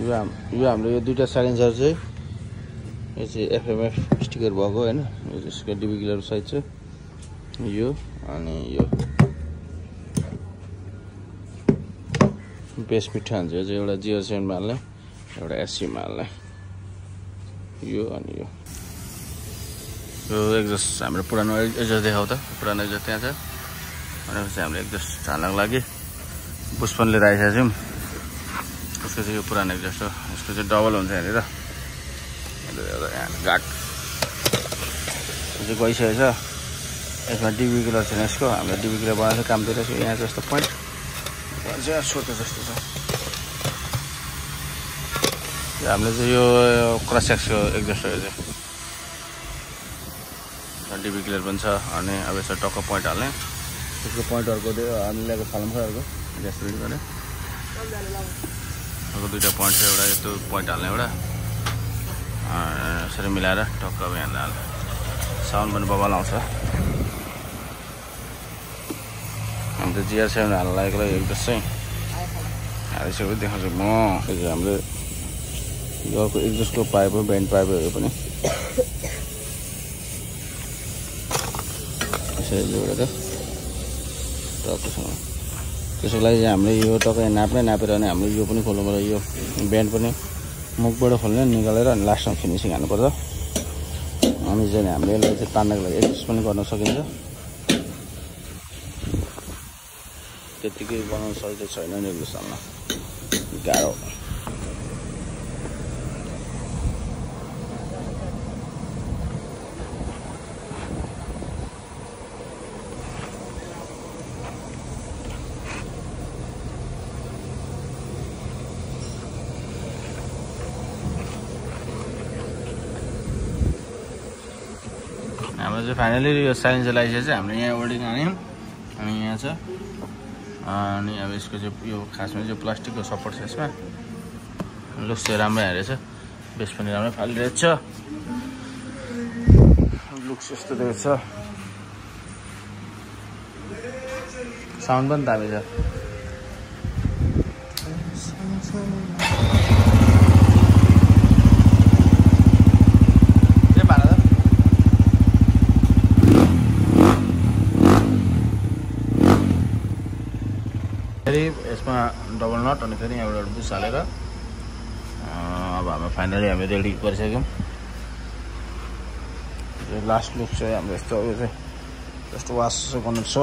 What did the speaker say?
यो हाम्रो यो दुईटा साइलेन्सर चाहिँ यो चाहिँ एफएमएफ स्टिकर भएको हैन यो यसको डिबी किलर साइज छ यो अनि यो बेस मिठो हुन्छ यो चाहिँ एउटा GR7 मा हाल्ने एउटा SC मा हाल्ने यो अनि यो एक्जस्ट हाम्रो पुरानो एक्जस्ट देखाउ त पुरानो एक्जस्ट त्यहाँ छ भनेपछि हामीले एक्जस्ट हाल्नको लागि पुष्पन लिएर आइसकेको छौँ यसको चाहिँ यो पुरानो एक्जस्ट हो यसको चाहिँ डबल हुन्छ यहाँनिर गाट चाहिँ गइसकेको छ यसमा डिबी किलर छैन यसको हामीले डिबी किलर बनाएर काम दिइरहेको छु यहाँ जस्तो पोइन्ट चाहिँ सोध्यो जस्तो छ हामीले चाहिँ यो क्रस एक्सको एक्जस्ट हो यो चाहिँ डिबी क्लियर पनि छ अनि अब यसो टक्क पोइन्ट हाल्ने त्यसको पोइन्टहरुको हामीले ल्याएको फालमखरहरुको ग्यास रेडी गर्ने अब दुईटा पोइन्ट छ एउटा यस्तो पोइन्ट हाल्ने एउटा यसरी मिलाएर टक्क अब यहाँ हाल्ने साउन्ड पनि बबाल आउँछ अन्त GR7 हाल्न लागेको एक्जस्ट चाहिँ हालिसकेपछि देखाउँछु म हामीले यो अर्को एक्जस्टको पाइप हो बेन्ड पाइप हो यो पनि जोडेर टक्कसँग त्यसको लागि चाहिँ हामीले यो टक्कै नापेर अनि हामीले यो पनि खोल्नु पर्यो यो बेन्ड पनि मुखबाट खोल्ने निकालेर अनि लास्टमा फिनिसिङ हाल्नुपर्छ अनि चाहिँ हामीले यसलाई चाहिँ तान्नको लागि एडजस्ट पनि गर्न सकिन्छ त्यतिकै बनाउन सजिलो छैन नि एडजस्ट हाल्न गाह्रो हाम्रो चाहिँ फाइनली यो साइलेन्सर लगाइसकेपछि हामीले यहाँ वेल्डिङ हाल्यौँ अनि यहाँ छ अनि अब यसको चाहिँ यो खासमा चाहिँ प्लास्टिकको सपोर्ट छ यसमा लुक्स चाहिँ राम्रै हालेछ बेस पनि राम्रै फालिरहेको छ लुक्स यस्तो देखेको छ साउन्ड पनि दामी छ यसमा डबल नट अनि फेरि यहाँबाट बुस हालेर अब हाम्रो फाइनली हामीले रेडी गरिसक्यौँ लास्ट लुक चाहिँ हाम्रो यस्तो यो चाहिँ जस्तो वास गर्नु छ